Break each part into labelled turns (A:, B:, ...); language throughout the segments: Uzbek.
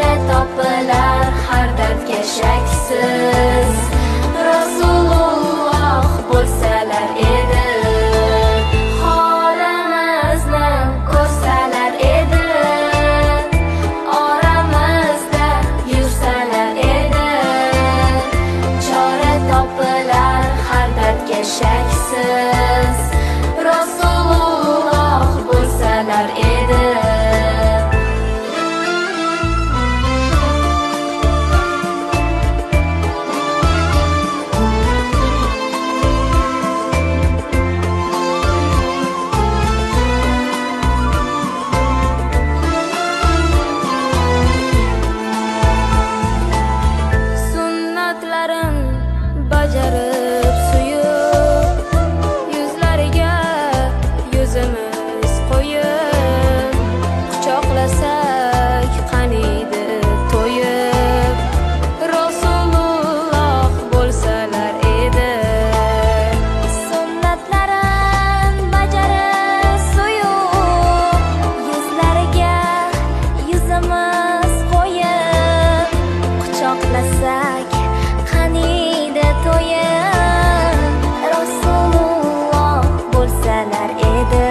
A: Chora topilar har dardga shaksiz. Rasululloh bo'lsalar edi, holimizni ko'rsalar edi, oramizda yursalar edi. Chora topilar har dardga shaksiz. Rasululloh bo'lsalar edi. Sunnatlarin bajarib suyub, yuzlariga yuzimiz qo'yib, quchoqlasak qaniydi to'yib. Rasululloh bo'lsalar edi.
B: Sunnatlarin bajarib suyub, yuzlariga yuzimiz qo'yib, quchoqlasak qaniydi to'yib. Rasululloh bo'lsalar edi.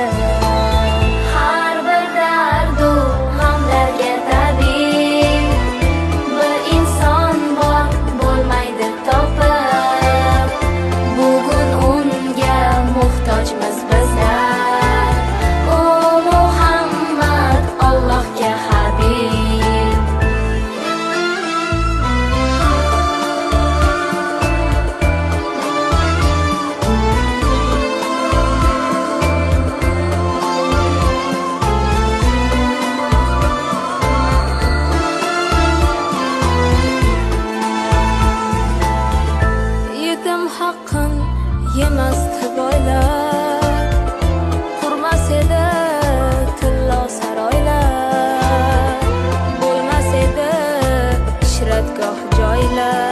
A: Har bir dardu g'amlarga tabib bir inson bor, bo'lmaydi topib. Bugun unga muhtojmiz bizlar. U Muhammad Allohga habib.
C: Yetim haqqin yemasdi boylar, qurmas edi tillo saroylar, bo'lmas edi ishratgoh joylar.